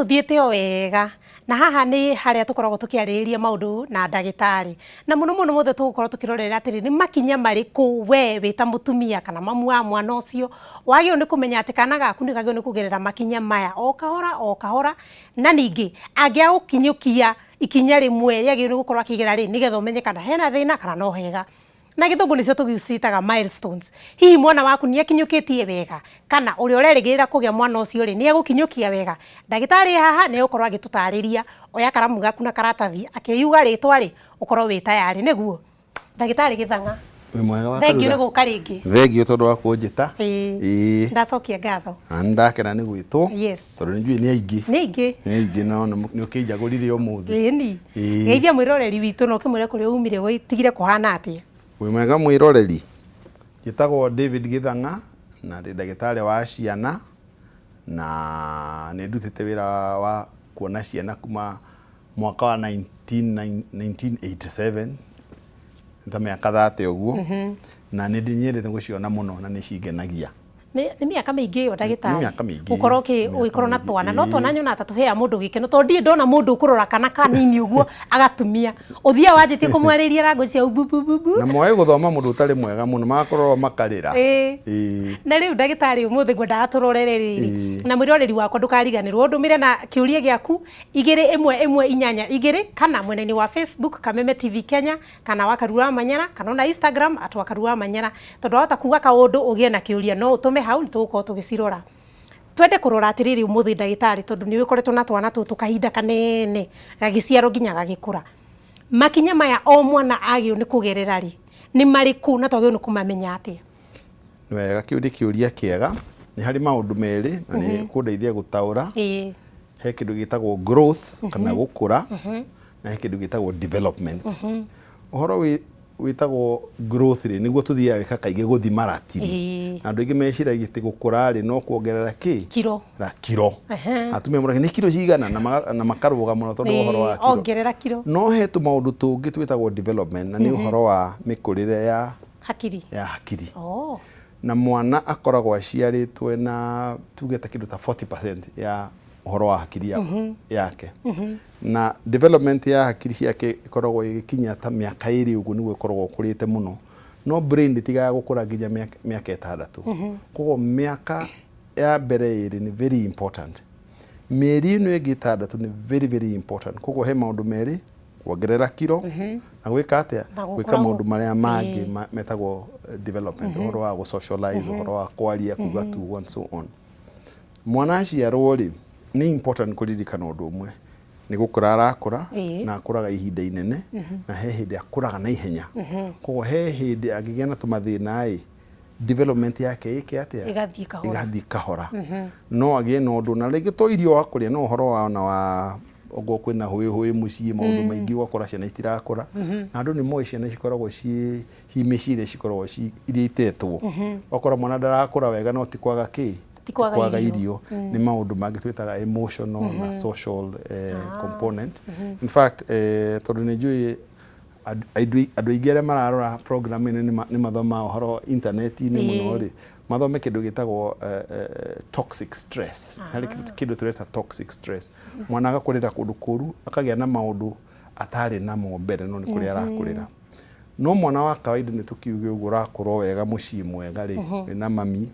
Tũthiĩte o wega na haha nĩ harĩa tũkoragwo tũkĩarĩrĩria maũndũ na ndagĩtarĩ, na mũno mũno mothe tũgũkorwo tũkĩrorera atĩrĩ, nĩ makinya marĩkũ we wĩ ta mũtumia kana mamu wa mwana ũcio wagĩrĩirwo nĩ kũmenya atĩ kana gaku nĩ kagĩrĩirwo nĩ kũgerera makinya maya o kahora o kahora, na ningĩ angĩaga gũkinyũkia ikinya rĩmwe rĩagĩrĩirwo nĩ gũkorwo akĩgera rĩ, nĩgetha ũmenye kana hena thĩna kana no hega. Na gĩthũngũ nĩcio tũgĩciĩtaga milestones. Hihi mwana waku nĩ akinyũkĩtie wega? Kana ũrĩa ũrerĩgĩrĩra kũgĩa mwana ũcio rĩ, nĩ egũkinyũkia wega? Ndagĩtarĩ e haha nĩ egũkorwo agĩtũtarĩria. Oya karamu gaku na karatathi, akĩuga rĩtwa rĩ, ũkorwo wĩ tayarĩ. Nĩguo? Ndagĩtarĩ Gĩthang'a. Wĩ mwega wa Thengiũ nĩ gũka rĩngĩ. Thengiũ tondũ wa kũnjĩta. Ĩĩ. Ĩĩ. Ndacokia ngatho. Na nĩ ndakena nĩ gwĩtwo. Yes. Tondũ nĩ njũĩ nĩ aingĩ. Nĩ aingĩ. Nĩ aingĩ no nĩ ũkĩnjagũrire ũmũthĩ. Ĩni. Ĩĩ. Geithia mwĩroreri witũ na ũkĩmwĩre kũrĩa umire gũtigire kũhana atĩa. Wĩ mwega mwĩroreri. Njĩtagwo David Gĩthang'a na ndĩ ndagĩtarĩ wa ciana na nĩ ndutĩte wĩra wa kuona ciana kuma mwaka wa 1987 nĩ ta mĩaka 30 ũguo na nĩ nyendete gũciona mũno na nĩ cingenagia. Nĩ mĩaka mĩingĩ ĩyo ndagĩtarĩ. Nĩ mĩaka mĩingĩ. Gũkorwo ũgĩkorwo na twana. No twana nyonaga ta tũheaga mũndũ gĩkeno tondũ ndirĩ ndona mũndũ ũkũrora kana kanini ũguo agatumia. Ũthiaga wanjĩtie kũmwarĩria language cia bu bu bu bu. Na moĩ gũthoma mũndũ ũtarĩ mwega mũno magakorwo makarĩra. Ĩĩ. Na rĩu ndagĩtarĩ ũmũthĩ ngwendaga tũrorere rĩrĩ. Na mwĩroreri wakwa ndũkariganĩrwo ũndũmĩre na kĩũria gĩaku 2 1 1 8 2 kana mwena-inĩ wa Facebook Kameme TV Kenya kana wa Karura wa Manyara kana ona Instagram @wakarura wa Manyara, tondũ wahota kuga kaũndũ ũgĩe na kĩũria no ũtũme hau, nĩ tũgũkorwo tũgĩcirora. Twende kũrora atĩrĩrĩ ũmũthĩ ndagĩtarĩ, tondũ nĩ ũgĩkoretwo na twana tũtũ kahinda kanene gagĩciarwo nginya gagĩkũra, makinya maya o mwana agĩrĩirwo nĩ kũgerera rĩ, nĩ marĩkũ na twagĩrĩirwo nĩ kũmamenya atĩa? Nĩ wega, kĩu nĩ kĩũria kĩega. Nĩ harĩ maũndũ merĩ na nĩ kũndeithia gũtaũra. He kĩndũ gĩtagwo growth kana gũkũra na he kĩndũ gĩtagwo development. Ũhoro wĩtagwo growth rĩ, nĩguo tũthiaga gwĩka kaingĩ, gũthima ratiri. Na andũ aingĩ meciragia atĩ gũkũra rĩ, no kuongerera kĩ? Kiro. Ra kiro. Atumia moragia nĩ kiro cigana na makarũga mũno tondũ wa ũhoro wa kiro. Ongerera kiro. No he tũmaũndũ tũngĩ twĩtagwo development na nĩ ũhoro wa mĩkũrĩre ya hakiri. Ya hakiri. Na mwana akoragwo aciarĩtwo na tuge ta kĩndũ ta 40% ya ũhoro wa hakiri yake. Na development ya hakiri ciake ĩkoragwo ĩgĩkinya ta mĩaka 2 ũguo nĩguo ĩkoragwo ũkũrĩte mũno. No brain ndĩtigaga gũkũra nginya mĩaka 6. Koguo mĩaka ya mbere 2 nĩ very important. Mĩeri ĩno ĩngĩ 6 nĩ very very important. Koguo he maũndũ merĩ, kuongerera kiro na gwĩka atĩa? Na gwĩka gũkũra maũndũ marĩa mangĩ metagwo development, ũhoro wa gũ socialize, ũhoro wa kwaria, kuga tugo and so on. Mwana aciarwo rĩ, nĩ important kũririkana ũndũ ũmwe, nĩ gũkũra arakũra na akũraga ihinda inene na he hĩndĩ akũraga na ihenya. Koguo he hĩndĩ angĩgĩa na tũmathĩna ĩ, development yake ĩke atĩa? Ĩgathiĩ kahora. Ĩgathiĩ kahora. No agĩe na ũndũ na rĩngĩ to irio wa kũrĩa, no ũhoro wa ona wa okorwo kwĩna hũĩ hũĩ mũciĩ, maũndũ maingĩ, ũgakora ciana itirakũra. Na andũ nĩ moĩ ciana cikoragwo ciĩ hihi mĩciĩ iria cikoragwo ci iria itetwo, ũgakora mwana ndarakũra wega, no ti kwaga kĩ? Ti kwaga irio. Irio. Nĩ maũndũ mangĩ twĩtaga emotional na social component. In fact, tondũ nĩ njũĩ andũ aingĩ arĩa mararora program ĩno nĩ mathomaga ũhoro intaneti-inĩ mũno rĩ, mathome kĩndũ gĩtagwo toxic stress. Harĩ kĩndũ tũreta toxic stress, mwana agakũrĩra kũndũ kũru, akagĩa na maũndũ atarĩ namo mbere, no nĩ kũrĩa arakũrĩra. No mwana wa kawaida, nĩ tũkiuge ũguo, ũrakũra wega mũciĩ mwega rĩ, wĩna mami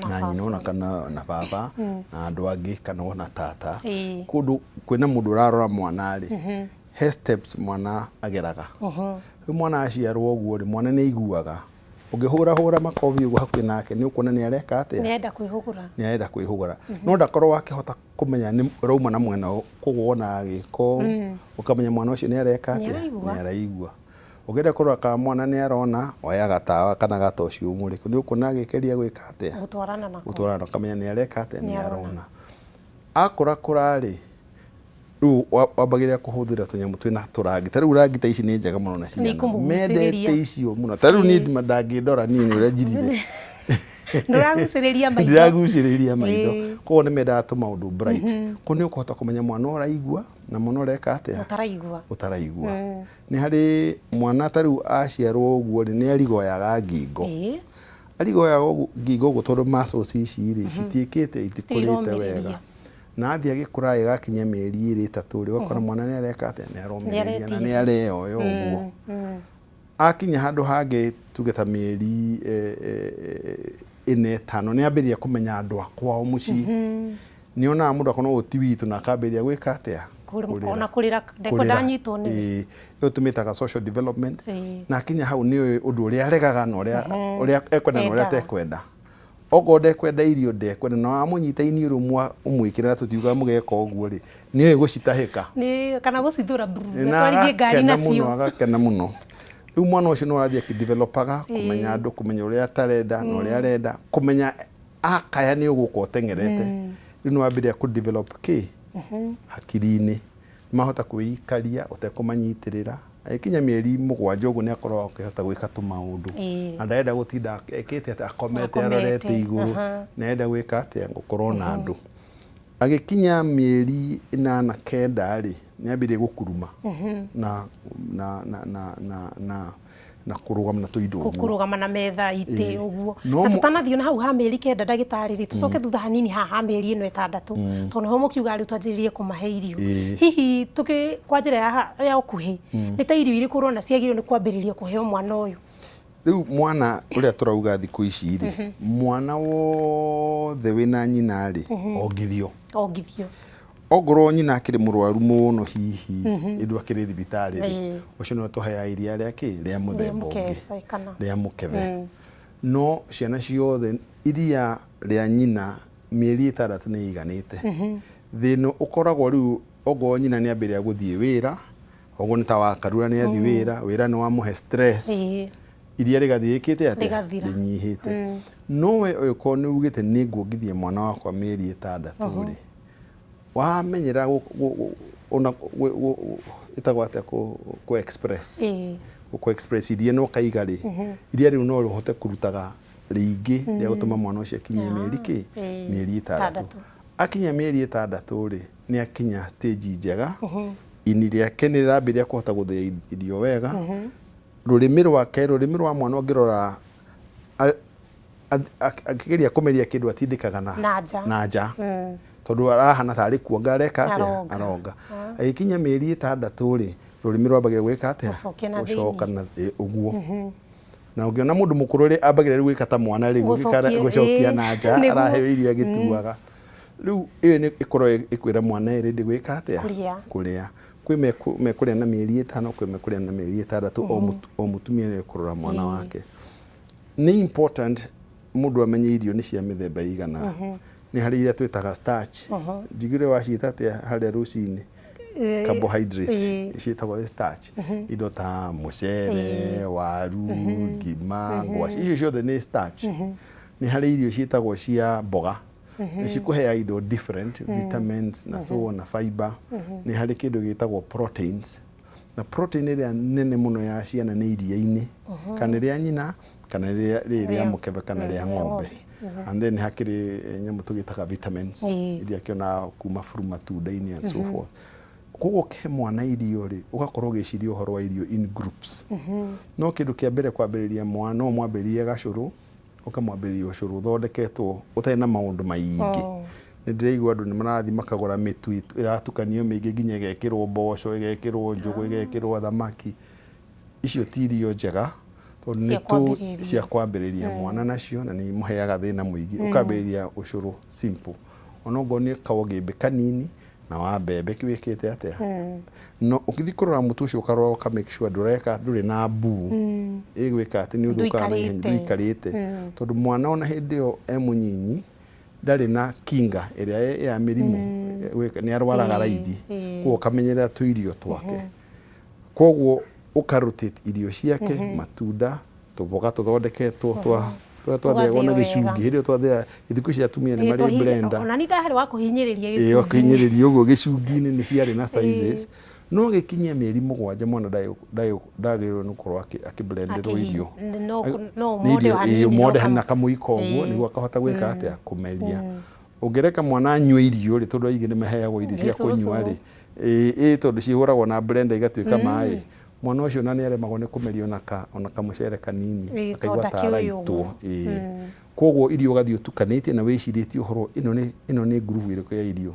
na nyina ona kana na baba na andũ angĩ kana ona tata, kũndũ kwĩna mũndũ ũrarora mwana rĩ, he steps mwana ageraga. Rĩu mwana aciarwo ũguo rĩ, mwana nĩ aiguaga ũngĩhũra hũra makobi ũguo hakuhĩ nake, nĩ ũkuona nĩ areka atĩa? Nĩ arenda kwĩhũgũra. Nĩ arenda kwĩhũgũra, no ndakorwo akĩhota kũmenya nĩ ũrauma na mwena ũyũ. Koguo wonaga gĩko ũkamenya mwana ũcio nĩ areka atĩa? Nĩ araigua. Nĩ araigua. Ũngĩenda kũrora kana mwana nĩ arona, oya gatawa kana gatoci ũmũrĩke, nĩ ũkuona agĩkeria gwĩka atĩa? Gũtwarana nako. Gũtwarana, ũkamenya nĩ areka atĩa? Nĩ nĩ arona. Arona. Akũra kũra rĩ, rĩu wambagĩrĩra kũhũthĩra tũnyamũ twĩna tũrangi. Ta rĩu rangi ta ici nĩ njega mũno na ciana ikũmũgucĩrĩria. Mendete icio mũno. Ta rĩu niĩ ndangĩndora niĩ nĩ ũrĩa njirire. Ndũragucĩrĩria maitho. Ndiragucĩrĩria maitho. Koguo nĩ mendaga tũmaũndũ bright. Koguo nĩ ũkũhota kũmenya mwana ũraigua na mwana ũreka atĩa? Ũtaraigua. Ũtaraigua. Nĩ harĩ mwana ta rĩu aciarwo ũguo rĩ, nĩ arigoyaga ngingo. Arigoyaga ngingo ũguo tondũ muscles ici rĩ, citiĩkĩte, itikũrĩte Citiromĩrĩria. Wega. Na athiĩ agĩkũra ĩgakinya mĩeri 2, 3 rĩ, ũgakora mwana nĩ areka atĩa? Nĩ aromĩrĩria na nĩ areyoya ũguo. Akinya handũ hangĩ tuge ta mĩeri 4, 5, nĩ ambĩrĩria kũmenya andũ a kwao mũciĩ. Nĩ onaga mũndũ akona ũyũ ti witũ na akambĩrĩria gwĩka atĩa? Kũrĩra. Ona kũrĩra ndekwenda anyitwo nĩwe. Ĩĩ, ĩyo tũmĩtaga social development. Na akinya hau nĩ oĩ ũndũ ũrĩa aregaga na ũrĩa ũrĩa ekwenda na ũrĩa atekwenda. Okorwo ndekwenda irio ndekwenda, na wamũnyita iniũrũ ũmwĩkĩre na tũtiugaga mũgeka ũguo rĩ, nĩ oĩ gũcitahĩka. Nĩ kana gũcithũra atwarithie ngari nacio. Mũno, agakena mũno. Rĩu mwana ũcio nĩ ũrathiĩ akĩdevelopaga kũmenya andũ, kũmenya ũrĩa atarenda na ũrĩa arenda, kũmenya akaya nĩ ũgũka ũteng'erete. Rĩu nĩ wambĩrĩria kũ develop kĩ? Hakiri-inĩ. Mahota kwĩikaria ũtekũmanyitĩrĩra. Agĩkinya mĩeri 7 ũguo nĩ akoragwo akĩhota gwĩka tũmaũndũ. Na ndarenda gũtinda ekĩte atĩa, akomete arorete igũrũ. Nĩ arenda gwĩka atĩa, gũkorwo na andũ. Agĩkinya mĩeri 8, 9 rĩ, nĩ ambĩrĩria gũkuruma na na na na na na na kũrũgama na tũindo ũguo. Kũrũgama na metha itĩ ũguo. Na tũtanathiĩ na hau ha mĩeri 9 ndagĩtarĩ rĩ, tũcoke thutha hanini haha ha mĩeri ĩno 6, tondũ nĩho mũkiuga rĩu twanjĩrĩrie kũmahe irio. Hihi tũkĩ kwa njĩra ya ũkuhĩ, nĩ ta irio irĩkũ ũrona ciagĩrĩirwo nĩ kwambĩrĩria kũheo mwana ũyũ? Rĩu mwana ũrĩa tũrauga thikũ ici rĩ, mwana wothe wĩna nyina rĩ, ongithio. Ongithio. Ongorwo nyina akĩrĩ mũrwaru mũno hihi, ĩndũ akĩrĩ thibitarĩ rĩ, ũcio nĩwe tũheaga iria rĩa kĩ? Rĩa mũthemba ũngĩ. Rĩa mũkebe. No ciana ciothe iria rĩa nyina mĩeri 6 nĩ ĩiganĩte. Thĩna ũkoragwo rĩu ongorwo nyina nĩ ambĩrĩria gũthiĩ wĩra, oguo nĩ ta wakarura nĩ athiĩ wĩra, wĩra nĩ wamũhe stress, iria rĩgathiĩ rĩkĩte atĩa? Rĩnyihĩte. No we ũngĩkorwo nĩ ugĩte nĩ nguongithia mwana wakwa mĩeri 6 rĩ, wamenyera ona ĩtagwo atĩa kũ express, kũ express iria na ũkaiga rĩ, iria rĩu no rĩhote kũrutaga rĩingĩ rĩa gũtũma mwana ũcio akinyie mĩeri kĩ? Mĩeri 6. Akinya mĩeri 6 rĩ, nĩ akinya stage njega, ini rĩake nĩ rĩrambĩrĩria kũhota gũthĩa irio wega, rũrĩmĩ rwake, rũrĩmĩ rwa mwana ũngĩrora akĩgeria kũmeria kĩndũ atindĩkaga na nja tondũ arahana tarĩ kuonga areka atĩa? Aronga. Agĩkinya mĩeri 6 rĩ, rũrĩmĩ rwambagia gwĩka atĩa? Gũcoka na ũguo. Na ũngĩona mũndũ mũkũrũ rĩ, ambagĩrĩria rĩu gwĩka ta mwana rĩu, gũcokia na nja, araheo irio agĩtuaga. Rĩu ĩyo nĩ ĩkoragwo ĩkwĩra mwana ĩ ready gwĩka atĩa? Kũrĩa. Kwĩ mekũrĩa na mĩeri 5, kwĩ mekũrĩa na mĩeri 6, o mũtumia nĩ ekũrora mwana wake. Nĩ important mũndũ amenye irio nĩ cia mĩthemba ĩigana. Nĩ harĩ iria twĩtaga starch. Njiguire waciĩta atĩa harĩa rũcinĩ? Carbohydrate ciĩtagwo starch. Indo ta mũcere, waru, ngima, ngwacĩ, icio ciothe nĩ starch. Nĩ harĩ irio ciĩtagwo cia mboga. Nĩ cikũheaga indo different, vitamins na so on na fiber. Nĩ harĩ kĩndũ gĩtagwo proteins. Na protein ĩrĩa nene mũno ya ciana nĩ iria-inĩ, kana nĩ rĩa nyina, kana nĩ rĩrĩ rĩa mũkebe kana rĩa ng'ombe. And then hakĩrĩ nyamũ tũgĩtaga vitamins iria kĩonaga kuma fruit matunda-inĩ and so forth. Koguo ũkĩhe mwana irio rĩ, ũgakorwo ũgĩciria ũhoro wa irio in groups. No kĩndũ kĩa mbere kwambĩrĩria mwana, no ũmwambĩrĩrie gacũrũ, ũkamwambĩrĩria ũcũrũ ũthondeketwo ũtarĩ na maũndũ maingĩ. Nĩ ndĩraigua andũ nĩ marathiĩ makagũra mĩtu ĩratukanio mĩingĩ nginya ĩgekĩrwo mboco, ĩgekĩrwo njũgũ, ĩgekĩrwo thamaki. Icio ti irio njega tondũ nĩ cia kwambĩrĩria mwana nacio na nĩ imũheaga thĩna mũingĩ. Ũkambĩrĩria ũcũrũ simple. Onokorwo nĩ kaũgĩmbĩ kanini na wa mbembe wĩkĩte atĩa. No ũgĩthiĩ kũrora mũtu ũcio ũkarora ũka make sure ndũreka ndũrĩ na mbuu ĩgwĩka atĩ nĩ ũthũkaga na ihenya, ndũikarĩte. Tondũ mwana ona hĩndĩ ĩyo e mũnyinyi ndarĩ na kinga ĩrĩa ya mĩrimũ, nĩ arwaraga raithi. Koguo ũkamenyerera tũirio twake. Koguo ũka rotate irio ciake, matunda, tũboga tũthondeketwo twa tũrĩa twathĩagwo na gĩcungi. Hĩndĩ ĩyo twathĩaga, thikũ ici atumia nĩ marĩ blender. Ona niĩ ndaarĩ wa kũhinyĩrĩria gĩcungi. Ĩĩ ũkĩhinyĩrĩria ũguo gĩcungi-inĩ nĩ ciarĩ na sizes. No gĩkinyia mĩeri 7 mwana ndagĩrĩirwo nĩ gũkorwo akĩ-blenderwo irio. No ũmonde o hanini. Ĩĩ ũmonde hanini na kamũiko ũguo nĩguo akahota gwĩka atĩa? Kũmeria. Ũngĩreka mwana anyue irio rĩ, tondũ aingĩ nĩ maheagwo irio cia kũnyua rĩ, ĩĩ tondũ cihũragwo na blender igatuĩka maĩ. Mwana ũcio ona nĩ aremagwo nĩ kũmeria ona kamũcere kanini, Ĩĩ, akaigua tondũ ta ndakĩũĩ araitwo. ũguo. Ĩĩ, koguo irio ũgathiĩ ũtukanĩtie na wĩcirĩtie ũhoro ĩno nĩ ngurubu ĩrĩkũ ya irio.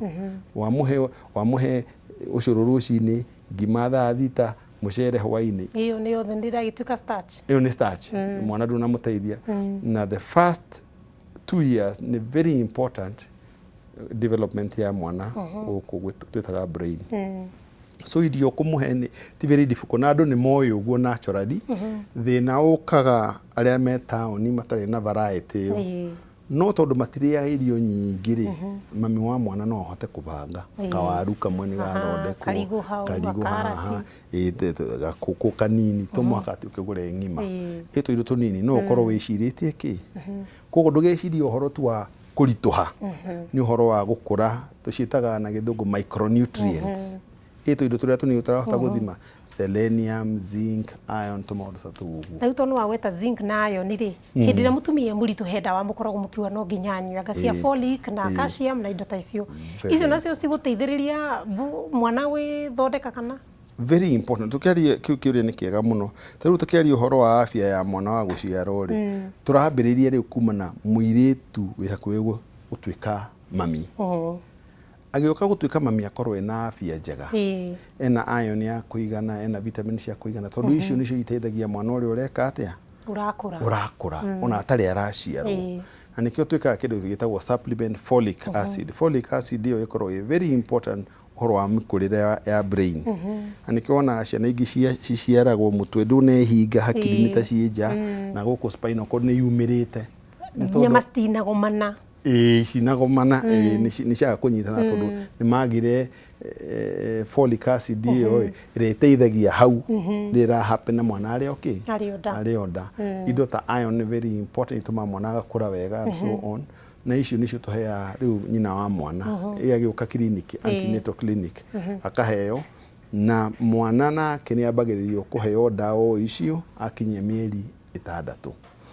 Wamũhe ũcũrũ rũcinĩ, ngima thaa 6, mũcere hwainĩ. Ĩyo nĩ yothe ndĩragĩtuĩka starch. Ĩyo nĩ starch, mwana ndũnamũteithia. Na the first 2 years nĩ very important development ya mwana gũkũ twĩtaga brain. So irio kũmũhe nĩ ti very difficult, na andũ nĩ moĩ ũguo naturally. Thĩna ũkaga arĩa me taũni matarĩ na variety ĩyo. No tondũ matirĩaga irio nyingĩ rĩ, mami wa mwana no ahote kũbanga kawaru kamwe nĩ gathondekwo, karigũ hau, karigũ haha, gakarati. Ĩĩ, gakũkũ kanini, to mũhaka atĩ ũkĩgũre ng'ima. Ĩ tũirio tũnini no ũkorwo wĩcirĩtie kĩ. Koguo ndũgecirie ũhoro tu wa kũritũha, nĩ ũhoro wa gũkũra, tũciĩtaga na gĩthũngũ micronutrients. Ĩ tũindo tũrĩa tũnini ũtarahota gũthima, selenium, zinc, iron, tũmaũndũ ta tũu ũguo. Na rĩu tondũ wagweta zinc na iron rĩ, hĩndĩ ĩrĩa mũtumia e mũritũ he ndawa mũkoragwo mũkiuga no nginya anyue, anga cia folic na calcium na indo ta icio. Very. Icio nacio cigũteithĩrĩria mwana gwĩthondeka kana? Very important. Tukiaria kiu kiuria nĩ kĩega mũno. Ta rĩu tukiaria ũhoro wa afya ya mwana wa gũciarwo rĩ, tũrambĩrĩria rĩu kuma na mũirĩtu wĩ hakuhĩ gũtuĩka mami. Agĩũka gũtuĩka mami akorwo ena afya njega, ena iron ya kũigana, ena vitamin cia kũigana, tondũ icio nĩcio iteithagia mwana ũrĩa ũreka atĩa? Ũrakũra. Ũrakũra ona atarĩ araciarwo. Na nĩkĩo twĩkaga kĩndũ gĩtagwo supplement, folic acid. Folic acid ĩyo ĩkoragwo ĩ very important ũhoro wa mĩkũrĩre ya brain. Na nĩkĩo wonaga ciana ingĩ ciciaragwo mũtwe ndũnehinga, hakiri nĩ ta ciĩ nja, na gũkũ spinal cord nĩ yumĩrĩte. Nĩ tondũ Nyama citinagomana. Ĩĩ, cinagomana, ĩĩ, nĩ ciaga kũnyitana tondũ nĩ magire folic acid ĩyo ĩ, ĩrĩa ĩteithagia hau rĩrĩa happen na mwana arĩ okay, arĩ o nda. Arĩ o nda. Indo ta iron nĩ very important, itũmaga mwana agakũra wega and so on. Na icio nĩcio tũheaga rĩu nyina wa mwana ĩ agĩũka clinic, antenatal clinic, akaheo. Na mwana nake nĩ ambagĩrĩrio kũheo ndawa o icio akinyia mĩeri 6,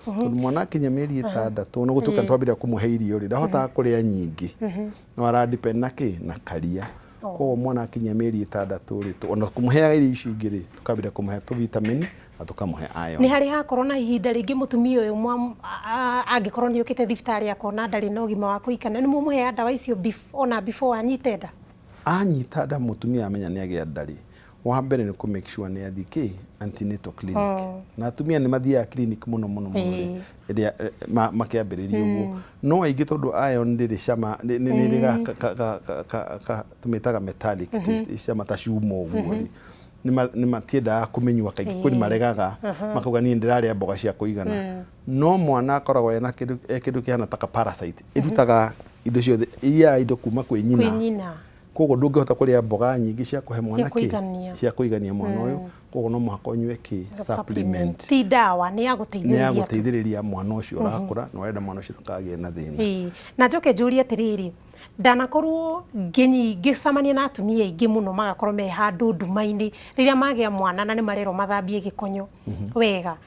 tondũ mwana akinya mĩeri 6 na gũtuĩka nĩtwambĩrĩria kũmũhe irio rĩ, ndahotaga kũrĩa nyingĩ, no ara depend na kĩ? Na karia. Koguo mwana akinyia mĩeri 6 rĩ, ona kũmũheaga irio icio ingĩ rĩ, tũkambĩrĩria kũmũhe tũ vitamin na tũkamũhe iron. Nĩ harĩ hakorwo na ihinda rĩngĩ mũtumia ũyũ angĩkorwo nĩ ũkĩte thibitarĩ akona ndarĩ na ũgima wa kũikana, nĩ mũmũheaga ndawa icio ona before anyite nda? Anyita nda, mũtumia amenya nĩ agĩa nda rĩ, wa mbere nĩ kũ make sure nĩ athiĩ kĩ? Antenatal clinic. Na atumia nĩ mathiaga clinic mũno mũno mũno rĩ, ĩrĩa makĩambĩrĩria ũguo. No aingĩ tondũ iron ndĩrĩ cama, nĩ ĩrĩ tũmĩtaga metallic taste, ĩ cama ta cuma ũguo rĩ, nĩ matiendaga kũmĩnyua kaingĩ. Kwĩ maregaga makauga, "Niĩ ndĩrarĩa mboga cia kũigana." No mwana akoragwo ena kĩndũ, e kĩndũ kĩhana ta ka parasite, ĩrutaga indo ciothe, ĩiyaga indo kuma kwĩ nyina. Kwĩ nyina. Koguo ndũngĩhota kũrĩa mboga nyingĩ cia kũhe mwana cia kĩ kũigania. Cia kũigania mwana ũyũ. Koguo no mũhaka ũnyue kĩ? Supplement. Ti ndawa, nĩ ya nĩ gũteithĩrĩria ya tu. Gũteithĩrĩria mwana ũcio ũrakũra, na ũrenda mwana ũcio ndakagĩe na thĩna. Ĩĩ. Na njoke njũrie atĩrĩrĩ, ndanakorwo ngĩcemania na atumia aingĩ mũno magakorwo me handũ nduma-inĩ rĩrĩa magĩa mwana na nĩ marerwo mathambie gĩkonyo wega.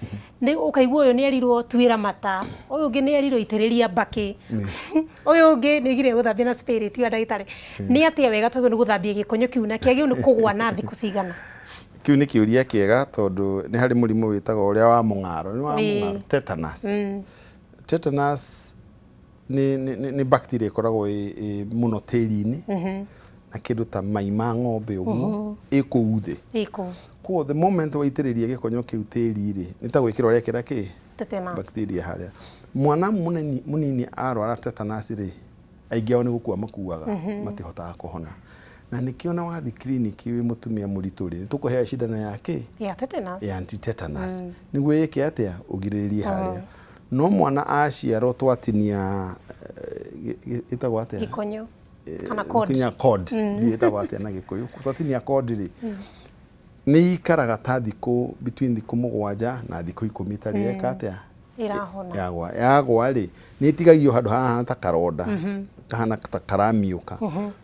Nĩ ũkaigua ũyũ nĩ erirwo tuĩra mata, ũyũ ũngĩ nĩ erirwo itĩrĩria mbakĩ, ũyũ ũngĩ nĩ oigire gũthambia na spirit wa ndagĩtarĩ. Nĩ atĩa wega twagĩrĩirwo nĩ gũthambia gĩkonyo kĩu, na kĩagĩrĩirwo nĩ kũgwa na thikũ cigana? Kĩu nĩ kĩũria kĩega, tondũ nĩ harĩ mũrimũ wĩtagwo ũrĩa wa mũng'aro, nĩ wa mũng'aro, tetanus. Tetanus nĩ bacteria ĩkoragwo ĩ mũno tĩri-inĩ na kĩndũ ta mai ma ng'ombe ũguo ĩ kũu thĩ. Ĩkũ. Koguo the moment waitĩrĩria gĩkonyo kĩu tĩri rĩ, nĩ ta gwĩkĩra ũrekĩra kĩ? Tetanus. Bacteria harĩa. Mwana mũnini mũnini arwara tetanus rĩ, aingĩ ao nĩ gũkua makuaga, matihotaga kũhona. Na nĩkĩo na wathiĩ kiriniki wĩ mũtumia mũritũ rĩ, nĩ tũkũheo cindano ya kĩ? Ya tetanus. Ya anti-tetanus, nĩguo ĩke atĩa? Ũgirĩrĩrie harĩa. No mwana aciarwo twatinia ĩtagwo atĩa? Gĩkonyo kana cord. Kinya cord ĩtagwo atĩa na Gĩkũyũ? Twatinia cord rĩ, nĩ ikaraga ta thikũ, between thikũ 7 na thikũ 10 itarĩ eka atĩa? Ĩrahona. Yagwa rĩ, nĩ ĩtigagio handũ hahana ta karonda kahana ta karamiũka,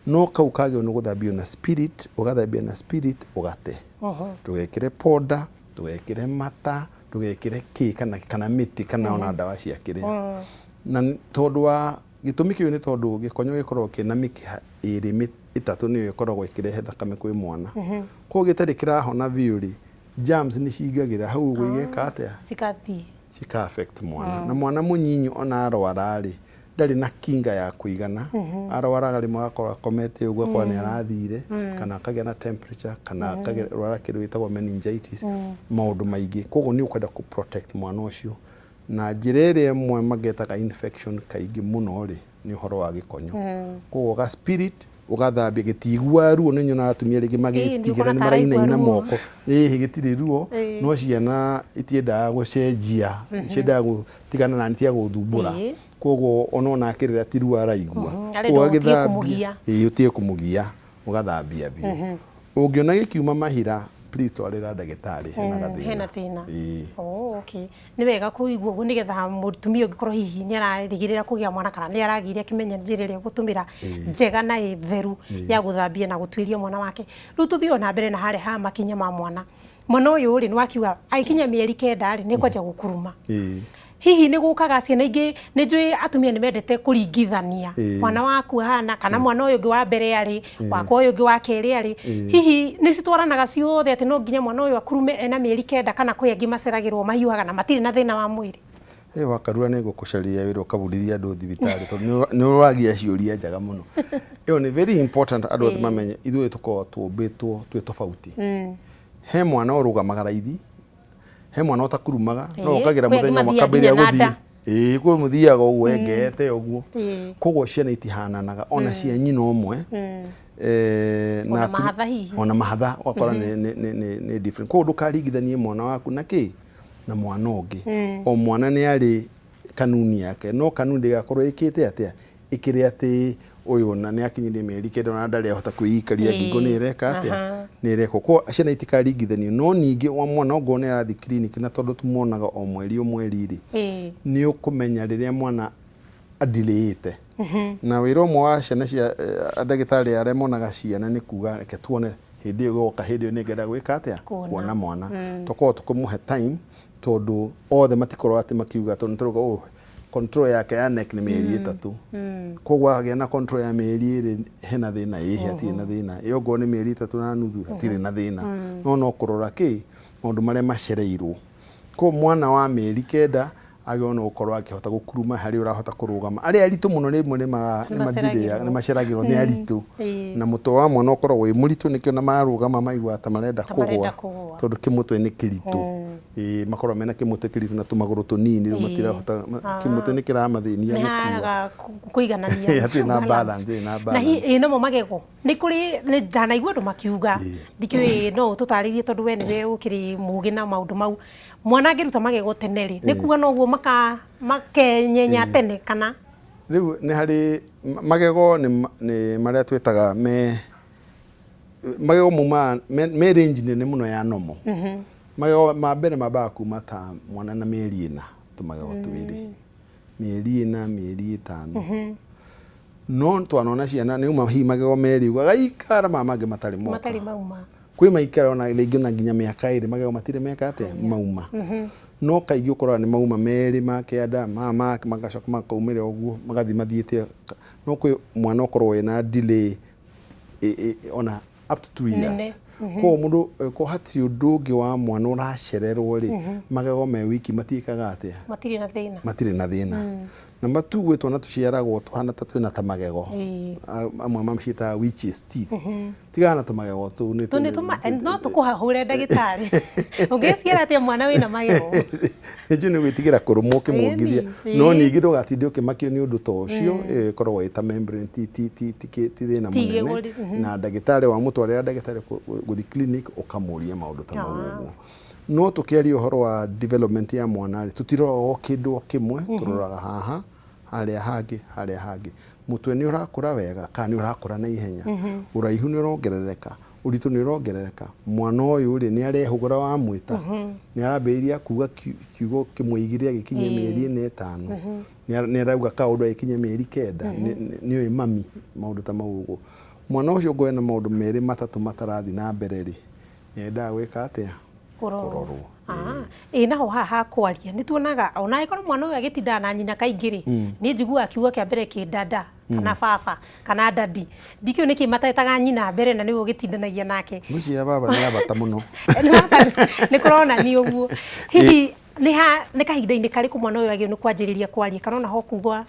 no kau kagĩrĩirwo nĩ gũthambio na spirit, ũgathambia na spirit ũgate. Ndũgekĩre ponda, ndũgekĩre mata, ndũgekĩre kĩ kana mĩtĩ kana ona ndawa cia kĩrĩa. Na tondũ wa gĩtũmi kĩu nĩ tondũ gĩkonyo gĩkoragwo kĩna mĩkiha ĩrĩ ĩtatũ, nĩyo ĩkoragwo ĩkĩrehe thakame kwĩ mwana. Koguo gĩtarĩ kĩrahona biũ rĩ, Germs nĩ cingagĩra hau ũguo, igeka atĩa? Cikathiĩ. Cika affect mwana. Na mwana mũnyinyi ona arwara rĩ, ndarĩ na kinga ya kũigana. Arwaraga rĩmwe agakorwo akomete ũguo, akorwo nĩ arathire, kana akagĩa na temperature, kana akarwara kĩndũ gĩtagwo meningitis, maũndũ maingĩ. Koguo nĩ ũkwenda kũ protect mwana ũcio na njĩra ĩrĩa ĩmwe magetaga infection kaingĩ mũno rĩ, nĩ ũhoro wa gĩkonyo. Koguo ga spirit ũgathambia gĩtiiguaga ruo. Nĩ nyonaga atumia rĩngĩ magĩtigĩra nĩũkona nĩ ta araigua marainaina ruo. Moko ĩhĩ, gĩtirĩ ruo. No ciana itiendaga gũcenjia, ciendaga gũtigana na nitiga gũthumbũra. Koguo ona akĩrĩra ti ruo araigua. Arenda Koguo ũtige ũgagĩthambia- kũmũgia. Ĩĩ, ũtige kũmũgia, ũgathambia biũ. Ũngĩona gĩkiuma mahira, please twarĩra ndagĩtarĩ, hena gathĩna. Hena thĩna. Ĩĩ. Oh, okay. Nĩ wega kũigua ũguo nĩgetha mũtumia ũngĩkorwo hihi nĩ ararĩgĩrĩra kũgĩa mwana kana nĩ aragĩire akĩmenya njĩra ĩrĩa egũtũmĩra njega na ĩtheru ya gũthambia na gũtuĩria mwana wake. Rĩu tũthiĩ o na mbere na harĩa ha makinya ma mwana. Mwana ũyũ rĩ, nĩ wakiuga agĩkinya mĩeri 9 rĩ, nĩ kwanja gũkuruma. Hihi nĩ gũkaga ciana ingĩ? Nĩ njũĩ atumia nĩ mendete kũringithania mwana waku ahana kana mwana ũyũ ũngĩ wa mbere arĩ wakwa, ũyũ ũngĩ wa kerĩ arĩ. Hihi nĩ citwaranaga ciothe atĩ no nginya mwana ũyũ akurume ena mĩeri 9, kana kwĩ angĩ maceragĩrwo mahiũhaga na matirĩ na thĩna wa mwĩrĩ? Ĩ wakarura, nĩ ngũkũcaria wĩra ũkabundithia andũ thibitarĩ, tondũ nĩ ũragia ciũria njega mũno. Ĩyo nĩ very important andũ othe mamenye ithuĩ tũkoragwo tũmbĩtwo twĩ tofauti. He mwana ũrũgamaga raithi, he mwana ũtakurumaga, no ũkagĩra Kwĩ angĩ mũthenya ũmwe mathiaga akambĩrĩria nginya na gũthiĩ. nda. Ĩĩ, kwĩ mũthiaga ũguo engete ũguo. Koguo ciana itihananaga ona cia nyina ũmwe. Ona mahatha hihi. Ona mahatha ũgakora nĩ different. Koguo ndũkaringithanie mwana waku na kĩ na mwana ũngĩ. O mwana nĩ arĩ kanuni yake, no kanuni ndĩgakorwo ĩkĩte atĩa, ĩkĩrĩ atĩ ũyũ ona nĩ akinyirie mĩeri 9 ona ndarĩ ahota kwĩikaria ngingo nĩ ĩreka atĩa, nĩ ĩrekwo. Koguo ciana itikaringithanio. No ningĩ wa mwana ongorwo nĩ arathiĩ clinic, na tondũ tũmuonaga o mweri o mweri rĩ, nĩ ũkũmenya rĩrĩa mwana adelayĩte. Na wĩra ũmwe wa ciana cia ndagĩtarĩ arĩa monaga ciana nĩ kuga, reke tuone hĩndĩ ĩyo ĩgoka, hĩndĩ ĩyo nĩngenda gwĩka atĩa? Kuona. Kuona mwana. Tũkorwo tũkĩmũhe time, tondũ othe matikorwo atĩ makiuga, tondũ nĩtũrauga ũũ control yake ya neck nĩ mĩeri 3. Koguo agĩa na control ya mĩeri 2 hena thĩna? Ĩhĩ, hatirĩ na thĩna. Ĩ ongorwo nĩ mĩeri 3.5, hatirĩ na thĩna. No kũrora kĩ maũndũ marĩa macereirwo. Koguo mwana wa mĩeri 9 agĩrĩirwo nĩ gũkorwo akĩhota gũkuruma harĩa ũrahota kũrũgama. Arĩa aritũ mũno rĩmwe nĩ Nĩmaceragĩrwo. nĩ maceragĩrwo nĩ aritũ. Na mũtwe wa mwana ũkoragwo wĩ mũritũ, nĩkĩo na marũgama maiguaga ta marenda Ta marenda kũgũa, kũgũa. tondũ kĩmũtwe nĩ kĩritũ. Ĩĩ, makoragwo mena kĩmũtwe kĩritũ na tũmagũrũ tũnini, rĩu matirahota, kĩmũtwe nĩ kĩramathĩnia Nĩ gũkua. haraga kũiganania. Hatirĩ na balance, ĩĩ, na Na hi balance. ĩ namo magego nĩ kũrĩ nĩ ndanaigua andũ makiuga, ndikĩũĩ, no ũtũtarĩrie tondũ we nĩwe ũkĩrĩ mũgĩ na maũndũ mau. Mwana angĩruta magego tene rĩ, nĩ kuga noguo makenyenya tene kana? Rĩu nĩ harĩ magego nĩ marĩa twĩtaga me magego maumaga me range nene mũno ya normal. Magego ma mbere mambaga kuma ta mwana na mĩeri 4, tũmagego twĩrĩ, mĩeri 4, mĩeri 5. No twanona ciana nĩ uma hihi magego merĩ ũguo agaikara, maya mangĩ matarĩ moka. Matarĩ mauma. Kwĩ maikara ona rĩngĩ ona nginya mĩaka 2 magego matirĩ meka atĩa, mauma. No kaingĩ ũkoraga nĩ mauma merĩ ma kĩanda, maya magacoka makaumĩra ũguo, magathiĩ mathiĩte. No kwĩ mwana ũkoragwo wĩna delay ona up to 2 years. Nene. Koguo mũndũ ko hatirĩ ũndũ ũngĩ wa mwana ũracererwo rĩ, magego me wiki matiĩkaga atĩa? Matirĩ na thĩna. Matirĩ na thĩna. Na matu gwĩ twana tũciaragwo tũhana ta twĩna ta magego. Amwe maciĩtaga witches teeth. Tigana na tũmagego tũu nĩ Tu nĩ tũma no tũkũhahũre ndagĩtarĩ. Ũngĩciara atĩa mwana wĩna magego? Nĩnjũĩ nĩ gwĩtigĩra kũrũmwo ũkĩmuongithia. No ningĩ ndũgatinde ũkĩmakio nĩ ũndũ ta ũcio. Ĩkoragwo ĩ ta membrane, ti thĩna Ti mũnene. gĩgũri, Na ndagĩtarĩ wamũtwarĩra ndagĩtarĩ gũthiĩ clinic, ũkamũria maũndũ ta mau ũguo. No tũkĩaria ũhoro wa development ya mwana rĩ, tũtiroraga o kĩndũ o kĩmwe, tũroraga haha, harĩa hangĩ, harĩa hangĩ. Mũtwe nĩ ũrakũra wega kana nĩ ũrakũra na ihenya? Ũraihu nĩ ũrongerereka? Ũritũ nĩ ũrongerereka? Mwana ũyũ rĩ, nĩ arehũgũra wamwĩta? Nĩ arambĩrĩria kuga kiugo kĩmwe igĩrĩ agĩkinyia mĩeri 4, 5? Nĩ arauga kaũndũ agĩkinyia mĩeri 9? Nĩ oĩ mami? Maũndũ ta mau ũguo. Mwana ũcio ũngĩona maũndũ merĩ matatũ matarathiĩ na mbere rĩ, nĩ endaga gwĩka atĩa? Kũrorwo. Ah, ĩ naho haha ha kwaria nĩ tuonaga ona angĩkorwo mwana ũyũ agĩtindaga na nyina kaingĩ rĩ, niĩ njiguaga kiugo kĩa mbere kĩ dada kana baba kana daddy. Ndikĩũĩ nĩkĩ matetaga nyina mbere na nĩwe ũgĩtindanagia nake. Ngwĩciria baba nĩ ya bata mũno. Nĩ kũronania ũguo. Hihi nĩ ha nĩ kahinda-inĩ karĩkũ mwana ũyũ agĩrĩirwo nĩ kwanjĩrĩria kwaria kana ona ho kuga?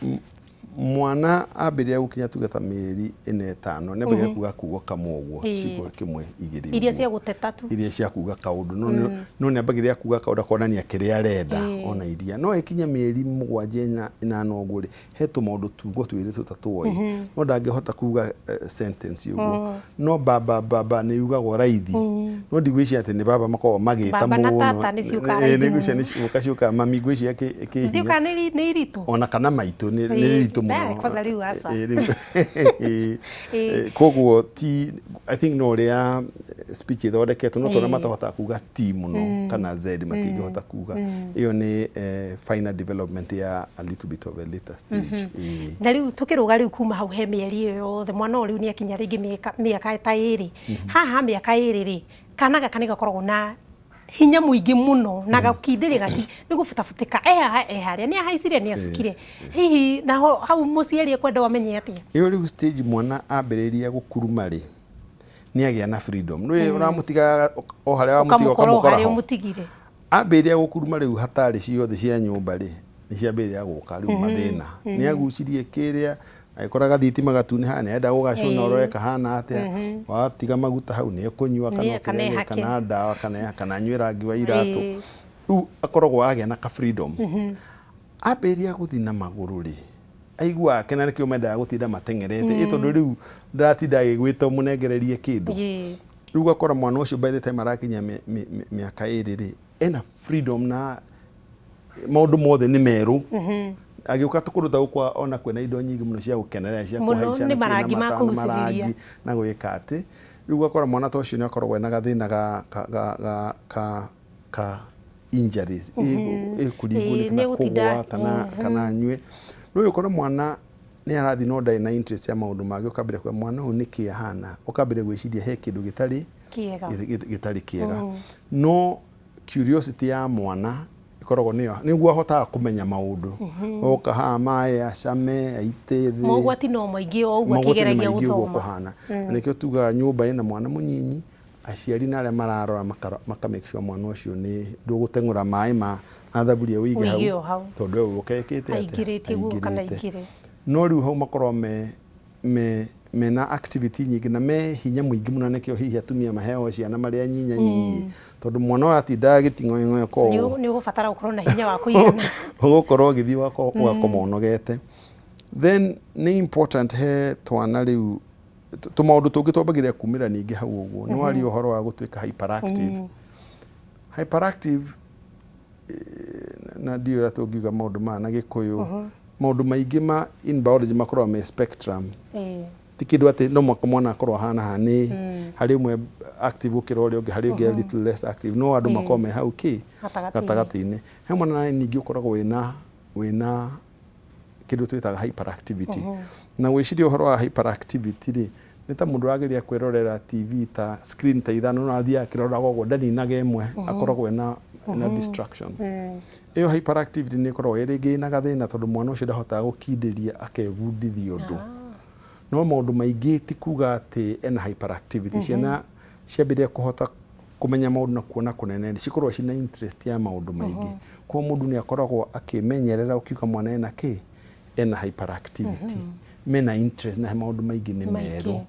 Mwana ambĩrĩria gũkinya tuge ta mĩeri ĩna ĩtano nĩ ambagĩrĩria kuga kiugo kamwe ũguo, ciugo kĩmwe igĩrĩ Iria cia gũteta tu. Iria cia kuga kaũndũ no no nĩ ambagĩrĩria kuga kaũndũ akonania kĩrĩa arenda ona iria. No ĩkinye mĩeri mũgwanja ĩnana ũguo rĩ, he tũmaũndũ tugo twĩrĩ tũtatũ oĩ no ndangĩhota kuga sentence ũguo. No baba baba nĩ yugagwo raithi no ndigwĩciria atĩ nĩ baba makoragwo magĩta Baba na mũno. tata nĩ ciũkaga raithi Nĩ ngwĩciria mũno. nĩ ciũka ciũkaga mami ngwĩciria kĩ hinya. Ndiũĩ kana nĩ iritũ. Ona kana maitũ nĩ iritũ mũno. Kwanza rĩu aca. Rĩu. Koguo ti I think no ũrĩa speech ĩthondeketwo no tondũ matahotaga kuga T mũno kana Z matingĩhota kuga. Ĩyo nĩ final development ya a little bit of a later stage. Na rĩu tũkĩrũga rĩu kuma hau he mĩeri ĩyo yothe mwana ũyũ rĩu nĩ akinya rĩngĩ mĩaka ta ĩrĩ. Haha mĩaka ĩrĩ rĩ, kana gaka nĩ gakoragwo na hinya mũingĩ mũno na gakindĩria gati nĩ gũbutabutĩka e haha e harĩa nĩ ahaicire nĩ acukire. Hihi naho hau mũciari ekwenda amenye atĩa? Ĩyo rĩu stage mwana ambĩrĩria gũkuruma rĩ, nĩ agĩa na freedom. Nĩ ũramũtiga o harĩa wamũtiga Ũkamũkora o ũkamũkora harĩa ho. ũmũtigire. Ambĩrĩria gũkuruma rĩu hatarĩ ciothe cia nyũmba rĩ, nĩ ciambĩrĩria gũka rĩu mathĩna. Nĩ agucirie kĩrĩa, agĩkora gathitima gatunĩha, nĩ arenda gũgacũna ũrore kahana atĩa, watiga maguta hau nĩ ekũnyua kana Kana ũkĩrĩa ehake. kana ndawa kana anyue rangi wa iratũ. Rĩu akoragwo agĩa na ka freedom. Ambĩrĩria gũthiĩ na magũrũ rĩ, aiguaga akena nĩkĩo mendaga gũtinda mateng'erete. Ĩ tondũ rĩu ndaratinda agĩgwĩta ũmũnengererie kĩndũ. Rĩu ũgakora mwana ũcio by the time arakinya mĩaka ĩrĩ rĩ, ena freedom na maũndũ mothe nĩ merũ. Agĩũka kũndũ ta gũkũ ona kwĩna indo nyingĩ mũno cia gũkenerera cia Mũno, kũhaica nĩ na kĩ, na marangi ma mata, na kũgucĩrĩria. marangi na gwĩka atĩ. Rĩu ũgakora mwana ta ũcio nĩ akoragwo ena gathĩna ka injuries. Ĩkũringwo nĩ kana Nĩ kũgũa egũtinda, kana anyue. No ũkore mwana nĩ arathiĩ no ndarĩ na interest ya maũndũ mangĩ, ũkambĩrĩria kuga mwana ũyũ nĩkĩ ahana, ũkambĩrĩria gwĩciria he kĩndũ gĩtarĩ Kĩega. gĩtarĩ kĩega. No curiosity ya mwana ĩkoragwo nĩyo nĩguo ahotaga kũmenya maũndũ. Oka haha maĩ acame aite thĩ. Mogwati no maingĩ o ũguo Mogwati nĩ akĩgeragia maingĩ ũguo gũthoma. kũhana. Na nĩkĩo tugaga nyũmba ĩna mwana mũnyinyi, aciari na arĩa mararora maka make sure mwana ũcio nĩ ndũgũteng'ũra maĩ ma na thaburia ũige Ũige hau, o hau. tondũ we ũke ĩkĩte atĩa? Aingĩrĩtie guoko kana Aingĩrĩte. aingĩre. No rĩu hau makoragwo mena activity nyingĩ na me hinya mũingĩ mũno, nĩkĩo hihi atumia maheagwo ciana marĩ anyinya nyinyi, tondũ mwana ũyũ atindaga agĩting'oeng'oe ko Nĩ ũgũbatara gũkorwo na hinya wa kũigana. Ũgũkorwo ũgĩthiĩ ũgakoma ũnogete. Then nĩ important he twana rĩu tũmaũndũ tũngĩ twambagĩrĩria kumĩra ningĩ hau ũguo. Nĩ waria ũhoro wa gũtuĩka hyperactive. Hyperactive, na ndiũĩ ũrĩa tũngiuga maũndũ maya na Gĩkũyũ. Maũndũ maingĩ ma in biology makoragwo me spectrum. Ti kĩndũ atĩ no mũhaka mwana akorwo ahana haha, nĩ harĩ ũmwe active gũkĩra ũrĩa ũngĩ, harĩ ũngĩ a little less active, no andũ makoragwo me hau kĩ Gatagatĩ-inĩ. gatagatĩ-inĩ. He mwana na ningĩ ũkoragwo wĩna kĩndũ twĩtaga hyperactivity. Na gwĩciria ũhoro wa hyperactivity rĩ, nĩ ta mũndũ ũrageria kwĩrorera TV ta screen ta ithano, no athiaga akĩroraga ũguo, ndaninaga ĩmwe, akoragwo ena distraction. Ĩyo hyperactivity nĩ ĩkoragwo ĩ rĩngĩ ĩna gathĩna tondũ mwana ũcio ndahotaga gũkindĩria akebundithia ũndũ. No maũndũ maingĩ ti kuga atĩ ena hyperactivity. Ciana ciambĩrĩria kũhota kũmenya maũndũ na kuona kũnene rĩ, cikoragwo ciĩna interest ya maũndũ maingĩ. Koguo mũndũ nĩ akoragwo akĩmenyerera ũkiuga mwana ena kĩ? Ena hyperactivity. Mena interest na maũndũ maingĩ nĩ merũ.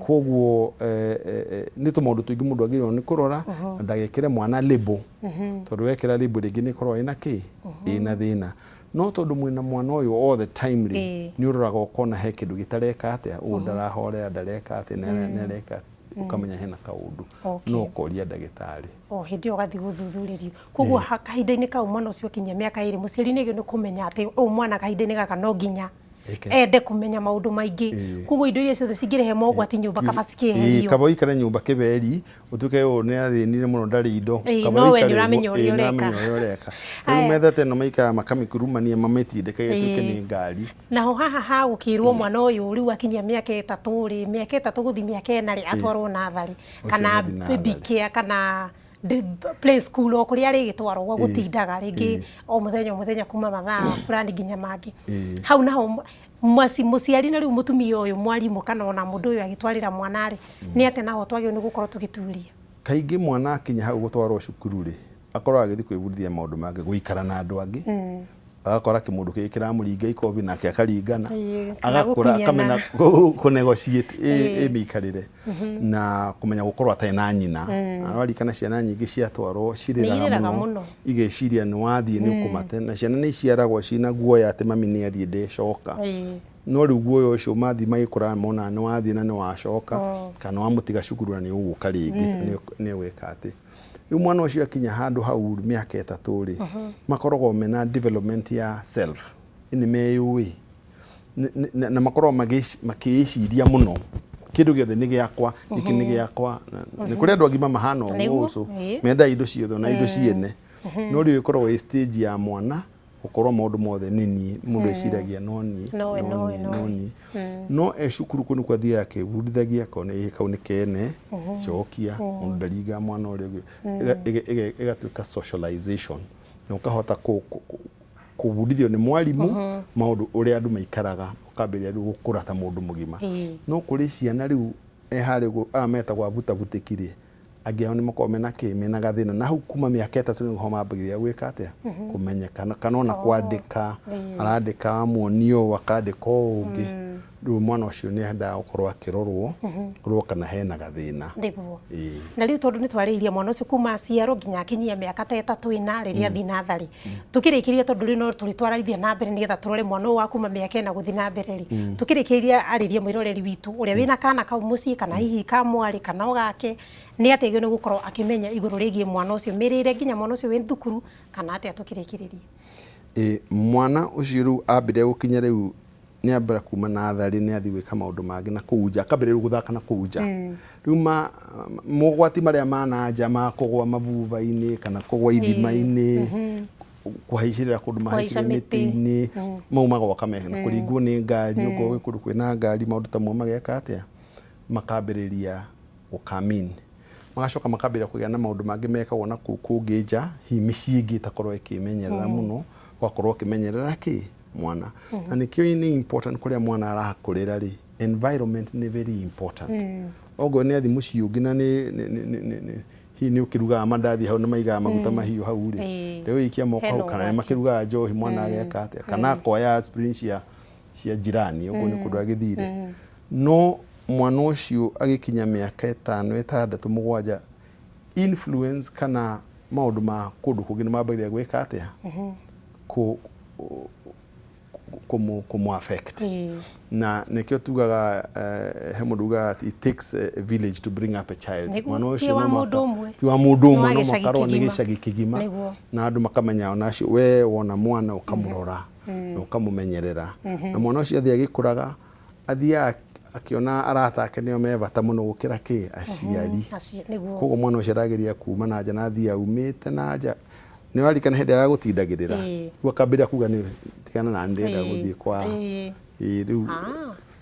Koguo nĩ tũmaũndũ tũingĩ mũndũ agĩrĩirwo nĩ kũrora na ndagekĩre mwana label. Tondũ wekĩra label rĩngĩ nĩ ĩkoragwo ĩna kĩ? Ĩna thĩna. No tondũ mwĩna mwana ũyũ all the time rĩ, nĩ ũroraga ũkona he kĩndũ gĩtareka atĩa, ũũ ndarahorera, ndareka atĩa, nĩ areka, ũkamenya hena kaũndũ. No ũkoria ndagĩtarĩ. O hĩndĩ ĩyo ũgathiĩ gũthuthurĩrio. Koguo kahinda-inĩ kau mwana ũcio akinyia mĩaka ĩrĩ, mũciari nĩ agĩrĩirwo nĩ kũmenya atĩ ũyũ mwana kahinda-inĩ gaka no nginya ende kũmenya maũndũ maingĩ. Koguo indo iria ciothe cingĩrehe mogwati nyũmba kaba cikĩeherio. Kaba ũikare nyũmba kĩberi, ũtuĩke ũyũ nĩ athĩnire mũno ndarĩ indo. Kaba No we ũikare nĩ ũramenya ũguo, ũrĩa nĩ ũreka. ũramenya ũrĩa ũreka. Rĩu metha ta ĩno maikaraga makamĩkurumania mamĩtindĩkage ĩtuĩke nĩ ngari. Naho haha ha gũkĩrwo mwana ũyũ rĩu akinyia mĩaka ĩtatũ rĩ, mĩaka ĩtatũ gũthiĩ mĩaka ĩna rĩ, atwarwo natharĩ Ũcio kana agathiĩ baby natharĩ. care kana Play school o kũrĩa arĩgĩtwarwo gwa gũtindaga rĩngĩ o mũthenya o mũthenya kuma mathaa fulani nginya mangĩ. Hau naho mũciari na rĩu mũtumia ũyũ mwarimũ kana ona mũndũ ũyũ agĩtwarĩra mwana rĩ, nĩ atĩa naho twagĩrĩirwo nĩ gũkorwo tũgĩturia? Kaingĩ mwana akinya hau gũtwarwo cukuru rĩ, akoragwo agĩthiĩ kwĩbundithia maũndũ mangĩ, gũikara na andũ angĩ, agakora kĩmũndũ kĩngĩ kĩramũringa ikobi nake akaringana, kana agakũra gũkunyana. Akamenya kũ negotiate ĩ mĩikarĩre na kũmenya gũkorwo atarĩ na nyina. Na warikana ciana nyingĩ ciatwarwo cirĩraga Nĩ irĩraga mũno, mũno. Igeciria nĩ wathiĩ nĩ ũkũmate, na ciana nĩ iciaragwo ciĩna guoya atĩ mami nĩ athiĩ ndecoka. No rĩu guoya ũcio mathiĩ magĩkũraga monaga nĩ wathiĩ na nĩ wacoka, kana wamũtiga cukuru na nĩ ũgũka rĩngĩ, nĩ ũgwĩka atĩ. Rĩu mwana ũcio akinya handũ hau mĩaka 3 rĩ, makoragwo mena development ya self, nĩ meyũĩ na makoragwo makĩĩciria mũno, kĩndũ gĩothe nĩ gĩakwa, gĩkĩ nĩ gĩakwa. Nĩ kũrĩ andũ agima mahana ũguo. Also mendaga indo ciothe ona indo ciene, no rĩu ĩkoragwo ĩ stage ya mwana gũkorwo maũndũ mothe nĩ niĩ, mũndũ eciragia no niĩ, Nowe, no nowe, niĩ, nowe. No niĩ. No e cukuru kũu nĩkuo athiaga akĩbundithagia, akona ĩ kau nĩ kene cokia, mũndũ ndaringaga mwana ũrĩa ũngĩ. Ĩgatuĩka socialization na ũkahota kũbundithio nĩ mwarimũ maũndũ ũrĩa andũ maikaraga, ũkambĩrĩria rĩu gũkũra ta mũndũ mũgima. No kũrĩ ciana rĩu e harĩa ũguo aya metagwo abutabutĩki rĩ, angĩ ao nĩ makoragwo mena kĩ, mena gathĩna, na hau kuma mĩaka 3 nĩho mambagĩrĩria gwĩka atĩa, kũmenyekana kana ona kwandĩka, arandĩka amuonia ũũ, akandĩka ũũ ũngĩ. Rĩu mwana ũcio nĩ endaga gũkorwo akĩrorwo rwo kana hena gathĩna. Na rĩu tondũ nĩ twarĩirie mwana ũcio kuma aciarwo nginya akinyia mĩaka ta 3 4 rĩrĩa athiĩ natharĩ, tũkĩrĩkĩria, tondũ rĩu no tũrĩtwarithia na mbere nĩgetha tũrore mwana ũyũ wa kuma mĩaka 4 gũthiĩ na mbere rĩ, tũkĩrĩkĩria arĩrie mwĩroreri witũ ũrĩa wĩna kana kau mũciĩ, kana hihi ka mwarĩ kana o gake, nĩ atĩa agĩrĩirwo nĩ gũkorwo akĩmenya igũrũ rĩgiĩ mwana ũcio, mĩrĩre nginya mwana ũcio wĩ thukuru kana atĩa, tũkĩrĩkĩrĩria? Ĩ mwana ũcio rĩu ambĩrĩria gũkinya, rĩu nĩ ambĩra kuma natharĩ, nĩ athiĩ gwĩka maũndũ mangĩ na kũu nja, akambĩrĩria rĩu gũthaka na kũu nja. Rĩu ma mogwati marĩa ma na nja ma kũgwa mabuba-inĩ kana kũgwa ithima-inĩ, kũhaicĩrĩra kũndũ Kũhaica mahaicire mĩtĩ. Mĩtĩ-inĩ mau magoka mehe na kũringwo nĩ ngari, okorwo gwĩ kũndũ kwĩna ngari, maũndũ ta mau mageka atĩa, makambĩrĩria gũkamin, magacoka makambĩrĩria kũgĩa na maũndũ mangĩ mekagwo na kũu kũngĩ nja, hihi mĩciĩ ĩngĩ ĩtakorwo ĩkĩmenyerera mũno, ũgakorwo ũkĩmenyerera kĩ mwana. Na nĩkĩo nĩ important kũrĩa mwana arakũrĩra rĩ, environment nĩ very important. Okorwo nĩ athiĩ mũciĩ ũngĩ na nĩ hihi nĩ ũkĩrugaga mandathi hau na maigaga maguta mahiũ hau rĩ, rĩu ikia moko Hena hau, kana nĩ ũgwati. Makĩrugaga njohi, mwana ageka atĩa, kana akoya aspirin cia jirani, ũguo nĩ kũndũ agĩthire. No mwana ũcio agĩkinya mĩaka 5, 6, 7, influence kana maũndũ ma kũndũ kũngĩ nĩ mambagĩrĩria gwĩka atĩa, kũmũ affect. Na nĩkĩo tugaga he mũndũ ugaga atĩ it takes a village to bring up a child. Mwana Ti ũcio wa no mũndũ mũhaka- ũmwe. Ti wa mũndũ Nĩ ũmwe, wa no gĩcagi mũhaka arorwo nĩ kĩgima. gĩcagi kĩgima. Na andũ makamenya ona acio we wona mwana ũkamũrora na ũkamũmenyerera, na mwana ũcio athiĩ agĩkũraga, athiaga akĩona arata ake nĩo me bata mũno gũkĩra kĩ aciari. Koguo mwana ũcio arageria kuma na nja na athiĩ aumĩte na nja, nĩ warikana hĩndĩ ĩrĩa agũtindagĩrĩra, rĩu akambĩrĩria kuga nĩ tigana na ndĩrenda gũthiĩ kwa rĩu.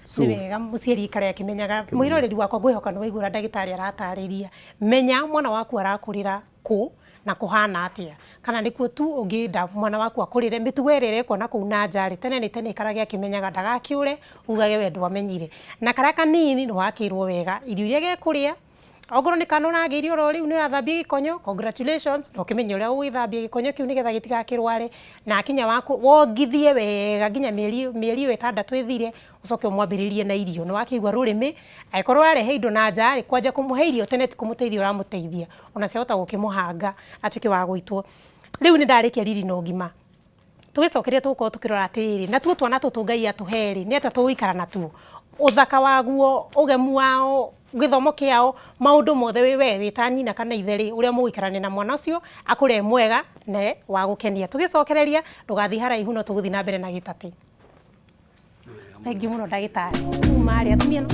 So nĩ wega mũciari ikare akĩmenyaga. Mwĩroreri wakwa, ngwĩhoka nĩ waigua ũrĩa ndagĩtarĩ aratarĩria. Menya mwana waku arakũrĩra kũ na kũhana atĩa, kana nĩkuo tu ũngĩenda mwana waku akũrĩre. Mĩtugo ĩrĩa ĩrekwo na kũu na nja rĩ, tene nĩ tene ikarage akĩmenyaga, ndagakĩũre ugage we ndwamenyire. Na karĩa kanini nĩ wakĩrwo wega irio iria gekũrĩa. Ongorwo nĩ kana ũragĩire oro rĩu nĩ ũrathambia gĩkonyo, congratulations, na ũkĩmenye ũrĩa ũgũgĩthambia gĩkonyo kĩu nĩgetha gĩtigakĩrware. Na akinya waku wongithie wega nginya mĩeri ĩyo 6 ĩthire, ũcoke ũmwambĩrĩrie na irio. Nĩ wakĩigua rũrĩmĩ, angĩkorwo ũrarehe indo na nja rĩ, kwanja kũmũhe irio tene ti kũmũteithia ũramũteithia, ona ciahota gũkĩmũhanga atuĩke wa gũitwo. Rĩu nĩ ndarĩkia riri na ũgima. Tũgĩcokeria tũgũkorwo tũkĩrora atĩrĩrĩ, natuo twana tũtũ Ngai atũhe rĩ, nĩ atĩa tũgũikara natuo, ũthaka waguo, ũgemu wao, gĩthomo kĩao, maũndũ mothe wĩ we wĩ ta nyina kana ithe rĩ, ũrĩa mũgũikarania na mwana ũcio akũre e mwega na wa gũkenia. Tũgĩcokereria, ndũgathiĩ haraihu, no tũgũthiĩ na mbere na gĩtatĩ. Thengiũ mũno ndagĩtarĩ. Kuma rĩ atumia no